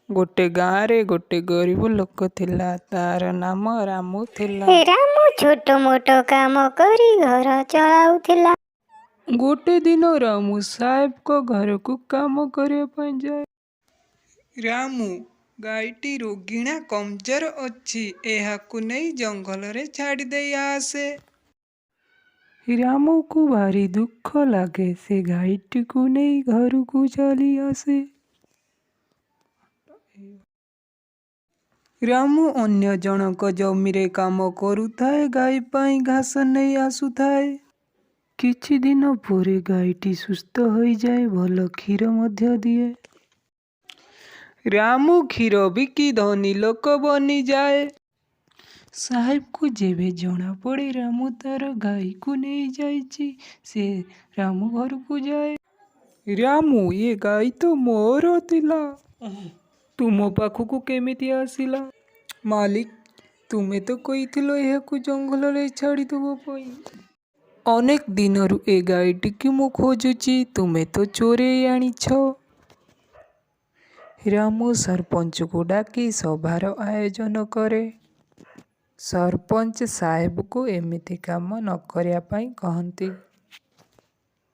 ଗୋଟେ ଗାଁରେ ଗୋଟେ ଗରିବ ଲୋକ ଥିଲା। ତାର ନାମ ରାମୁ ଥିଲା। ରାମୁ ଛୋଟ ମୋଟ କାମ କରି ଘର ଚଳାଉଥିଲା। ଗୋଟେ ଦିନ ରାମୁ ସାହେବଙ୍କ ଘରକୁ କାମ କରିବା ପାଇଁ ଯାଏ। ରାମୁ, ଗାଈଟି ରୋଗିଣା, କମଜୋର ଅଛି, ଏହାକୁ ନେଇ ଜଙ୍ଗଲରେ ଛାଡ଼ିଦେଇ ଆସେ। ରାମୁକୁ ଭାରି ଦୁଃଖ ଲାଗେ। ସେ ଗାଈଟିକୁ ନେଇ ଘରକୁ ଚାଲି ଆସେ। ରାମୁ ଅନ୍ୟ ଜଣଙ୍କ ଜମିରେ କାମ କରୁଥାଏ, ଗାଈ ପାଇଁ ଘାସ ନେଇ ଆସୁଥାଏ। କିଛି ଦିନ ପରେ ଗାଈଟି ସୁସ୍ଥ ହୋଇଯାଏ, ଭଲ କ୍ଷୀର ମଧ୍ୟ ଦିଏ। ରାମୁ କ୍ଷୀର ବିକି ଧନୀ ଲୋକ ବନିଯାଏ। ସାହେବଙ୍କୁ ଯେବେ ଜଣାପଡ଼େ ରାମୁ ତାର ଗାଈକୁ ନେଇଯାଇଛି, ସେ ରାମୁ ଘରକୁ ଯାଏ। ରାମୁ, ଏ ଗାଈ ତ ମୋର ଥିଲା, ତୁମ ପାଖକୁ କେମିତି ଆସିଲା? ମାଲିକ, ତୁମେ ତ କହିଥିଲ ଏହାକୁ ଜଙ୍ଗଲରେ ଛାଡ଼ିଦେବା ପାଇଁ। ଅନେକ ଦିନରୁ ଏ ଗାଈଟିକୁ ମୁଁ ଖୋଜୁଛି, ତୁମେ ତ ଚୋରେଇ ଆଣିଛ। ରାମୁ ସରପଞ୍ଚକୁ ଡାକି ସଭାର ଆୟୋଜନ କରେ। ସରପଞ୍ଚ ସାହେବଙ୍କୁ ଏମିତି କାମ ନ କରିବା ପାଇଁ କହନ୍ତି।